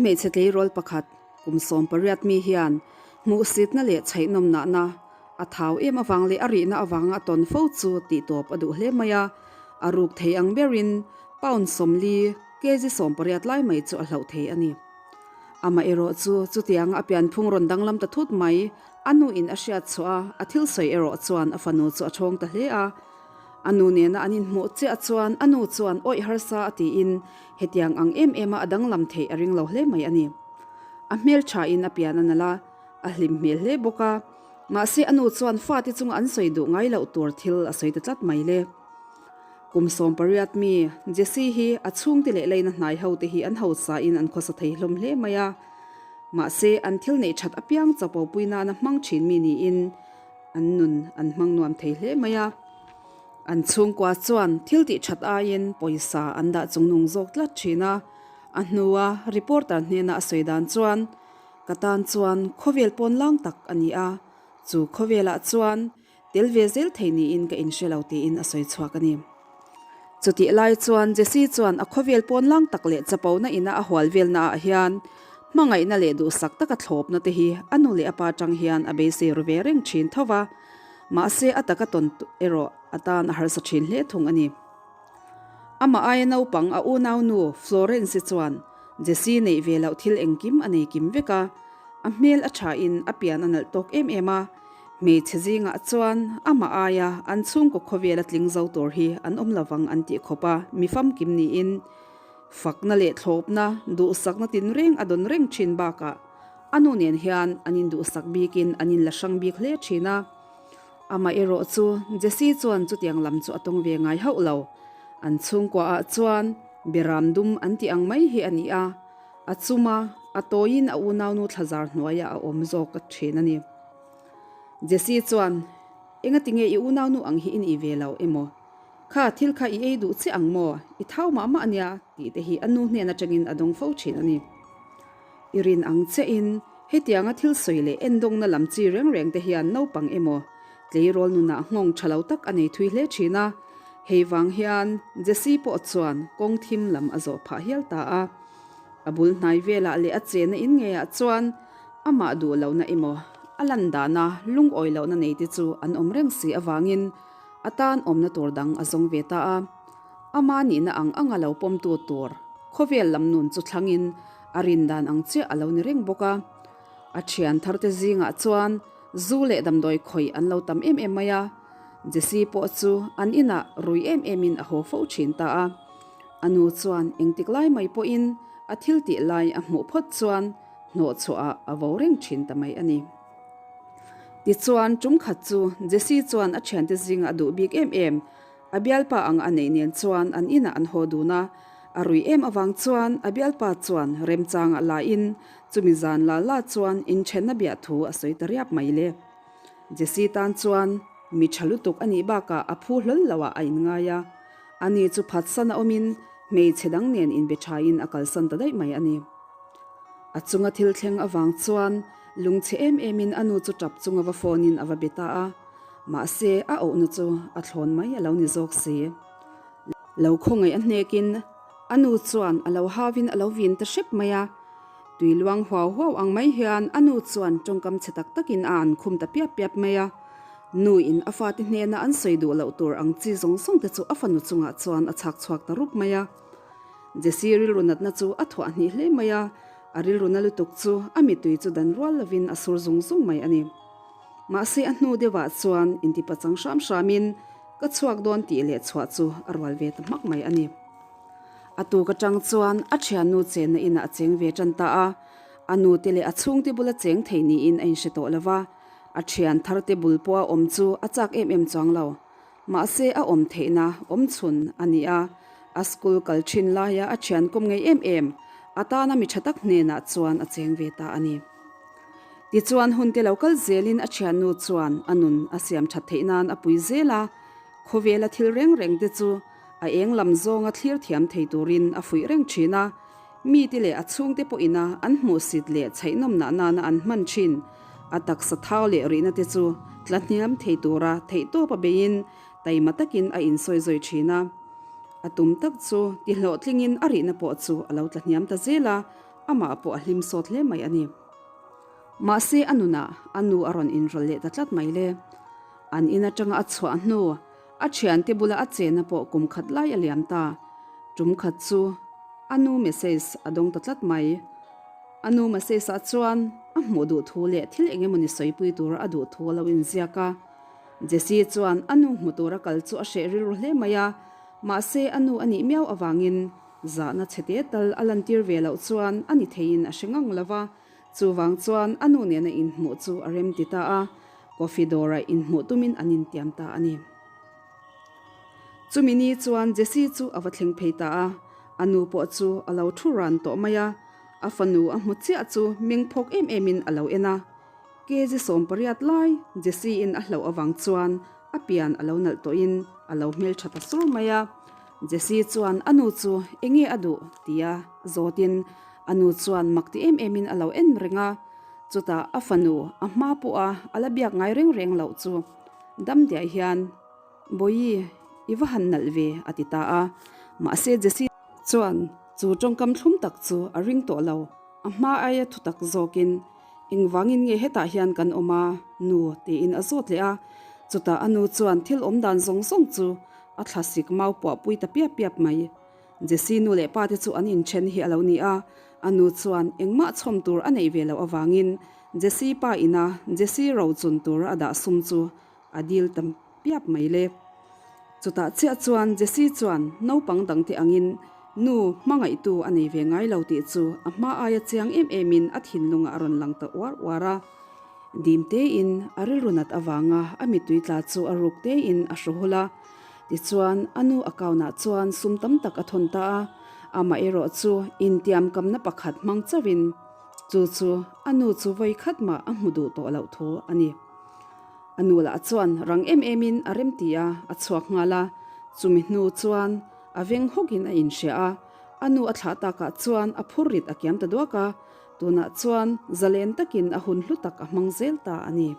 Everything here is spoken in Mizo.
hmeichhe tleirawl pakhat kum 18 mi hian hmuhsitna leh chhaihnawmnahna a thau em avang leh a rihna avanga a tawn fo chu tihtawp a duh hle mai a, a ruk thei ang berin pound 40, kg 18 lai mai chu a hlauh thei a ni. Amaherawh chu chutianga a pianphung rawn danglam ta thut mai a nu in a hriat chhuah a, a thil sawi erawh chuan a fanu chu a chhawng ta hle a. A nu nena an inhmuh chiah chuan a nu chuan awih harsa a tiin hetiang ang em em a a danglam theih a ring lo hle mai a ni. A hmeltha in a pian a nalh a, a hlim hmel hle bawk a. Mahse a nu chuan fate chunga an sawi duh ngai loh tur thil a sawi ta tlat mai le. Kum 18 mi Jessie hi a chhungte leh leina hnai ho te hi an hausa in an khawsa thei hlawm hle mai a. Mahse an thil neih that apiang chapo pui nana hmang thin mi niin An nun an hmang nuam thei hle mai a, an chhungkua chuan thil tih that aiin pawisa an dah chungnung zawk tlat thin a. A hnua reporter hnena a sawi dan chuan, Ka tan chuan khawvel pawn lang tak a ni a, chu khawvelah chuan tel ve zel thei niin ka inhre lo tiin a sawi chhuak a ni. Chutih lai chuan Jessie chuan a khawvel pawn lang tak leh chapona ina a hual velna ah hian hmangaihna leh duhsak taka thlawpna te hi a nu leh a pa tang hian a beisei ru ve reng thin tho va, mahse a taka tawn erawh a tan a harsa thin hle thung a ni. Amah aia naupang a unaunu Florence-i chuan Jessie neih ve loh thil engkim a nei kim vek a, a hmel a thain a pian a nalh tawk em em a, Hmeichhe zingah chuan amah aia an chhungkaw khawvela tling zo tur hi an awm lovang an tih khawp a, mi famkim niin fakna leh thlawpna, duhsakna tinreng a dawn reng thin bakah a nu nen hian an induhsak bikin an inla hrang bik hle thin a. Amah erawh chu Jessie chuan chutiang lam chu a tawng ve ngai hauh lo. An chhungkuaah chuan beram dum an tih ang mai hi a ni a, a chuma a tawiin a unaunu thlazar hnuaiah a awm zawk thin a ni. Jessie chuan, Enga tinge i unaunu ang hi i nih ve lo emaw? Kha thil kha i ei duh chiah ang maw? I thau mah mah ania tih te hi a nu hnen atangin a dawng fo thin a ni. I rin ang chiahin hetianga thil sawi leh endawngna lam chi reng reng te hian naupang emaw tleirawl nunah nghawng tha lo tak a nei thui hle thin a. Hei vang hian Jessie pawh chuan kawng thim lam a zawh phah hial ta a. A bul hnai velah leh a chena in ngeiah chuan Amah duh lohna emaw, a lan dana lungawi lohna nei te chu an awm reng si avangin a tan awmna tur dang a zawng ve ta a. Ama nihna ang anga lo pawmtu tur khawvel lam nun chu thlangin a rin dan ang chiah a lo ni reng bawk a. A thian tharte zingah chuan zu leh damdawi khawih an lo tam em em mai a. Jessie pawh chu an inah rui em emin a haw fo thin ta a. A nu chuan engtik lai mai pawhin a thil tih lai a hmuh phawt chuan hnawh chhuahah a vo reng thin ta mai a ni. Tichuan, tum khat chu Jessie chuan a thiante zinga a duh bik em em, a bialpa ang a neih nen chuan an inah an haw dun a. A rui em avang chuan a bialpa chuan remchangah lain chumi zan la la chuan inthenna biah thu a sawi ta riap mai le. Jessie tan chuan mi tha lutuk a nih bakah a phu hlawl loh ah a inngai a. Ani chu phatsan a awmin hmeichhe dang nen inbe thain a kalsan ta daih mai a ni. A chunga thil thleng avang chuan lungchhe em emin a nu chu tap chunga va phone in a va be ta a, mahse a ohna chu a thlawn mai a lo ni zawk si. Lo khawngaih a hnekin a nu chuan a lo hauin a lo vin ta hrep mai a, tui luang huau huau ang mai hian a nu chuan tawngkam chhe tak takin a an khum ta piap piap mai a. Nu in a fate hnena an sawi duh loh tur ang chi zawng zawng te chu a fanu chungah chuan a chhak chhuak ta rup mai a. Jessie rilru natna chu a thuah hnih hle mai a, a rilru na lutuk chu a mittui chu dan rual lovin a sur zung zung mai a ni. Mahse a hnu deuhah chuan intipachang hram hramin ka chhuak dawn tih leh chhuah chu a rual ve ta hmak mai a ni. A tuk atang chuan a thiannu chenna inah a cheng ve tan ta a, a nute leh a chhungte bula cheng thei niin a inhre tawh lova, a thian tharte bul pawha awm chu a chak em em chuang lo. Mahse a awm theihna awm chhun a ni a, a school kal thin laia a thian kawm ngei em em a tana mi tha tak hnenah chuan a cheng ve ta a ni. Tichuan hun te lo kal zelin a thiannu chuan a nun a siam that theih nan a pui zel a, khawvela thil reng reng te chu a eng lam zawnga thlir thiam thei turin a fuih reng thin a, mite leh a chhungte pawhina an hmuhsit leh chhaihnawmnah nana an hman thin a taksa thau leh rihna te chu tla hniam thei tura theihtawp a beiin taima takin a insawi zawi thin a. A tum tak chu ti hlawhtlingin a rihna pawh chu a lo tla hniam ta zel a. Amah pawh a hlim sawt hle mai a ni. Mahse a nunah a nu a rawn inrawlh leh ta tlat mai le. An in atanga a chhuah hnu, a thiante bula a chenna pawh kum khat lai a liam ta. Tum khat chu a nu message a dawng ta tlat mai. A nu message ah chuan a hmuh duh thu leh thil eng emawni sawipui tura a duh thu a lo inziak a. Jessie chuan a nu hmu tura kal chu a hreh rilru hle mai a, mahse a nu a nih miau avangin Zahna chhete tal a lantir ve loh chuan a ni theiin a hre ngang lo va, chuvang chuan a nu nena inhmuh chu a rem ti ta a, coffee dawra inhmuh tumin an intiam ta a ni. Chumi ni chuan Jessie chu a va thleng phei ta a, a nu pawh chu a lo thu ran tawh mai a, a fanu a hmu chiah chu meng phawk em emin a lo en a. Kg 18 lai Jessie-in a hlauh avang chuan a pian a lo nalh tawhin a lo hmeltha ta sur mai a. Jessie chuan a nu chu enge a duh tia zawtin a nu chuan mak ti em emin a lo en reng a. Chutah a fanu a hma pawha a la biak ngai reng reng loh chu dam diah hian, Bawihi, i va han nalh ve a ti ta a. Mahse Jessie chuan chu tawngkam thlum tak chu a ring tawh lo. A hma aia thu tak zawkin, Engvangin nge hetah hian kan awm a? Nu tiin a zawt leh a. Chutah a nu chuan thil awm dan zawng zawng chu a thlasik mau puah pui ta piap piap mai. Jessie nu leh pa te chu an inthen hi a lo ni a, a nu chuan engmah chhawm tur a neih ve loh avangin Jessie pa ina Jessie rochun tura a dah sum chu a dil ta piap mai le. Chutah chiah chuan Jessie chuan naupang dangte angin nu hmangaihtu a nei ve ngai lo tih chu a hma aia chiang em emin a thinlungah a rawn lang ta uar uar a. Dim tein a rilru nat avanga a mittui tla chu a ruk tein a hru hul a. Tichuan a nu account-ah chuan sum tam tak a thawn ta a, amaherawh chu intiamkamna pakhat hmang chauhin chu chu a nu chu vawi khat mah a hmu duh tawh loh thu a ni. A nu lah chuan rang em emin a rem ti a, a chhuak nghal a. Chumi hnu chuan a veng hawkin a inhria a, a nu a thlah takah chuan a phur rit a kiam ta duak a, tunah chuan zalen takin a hun hlu tak a hmang zel ta a ni.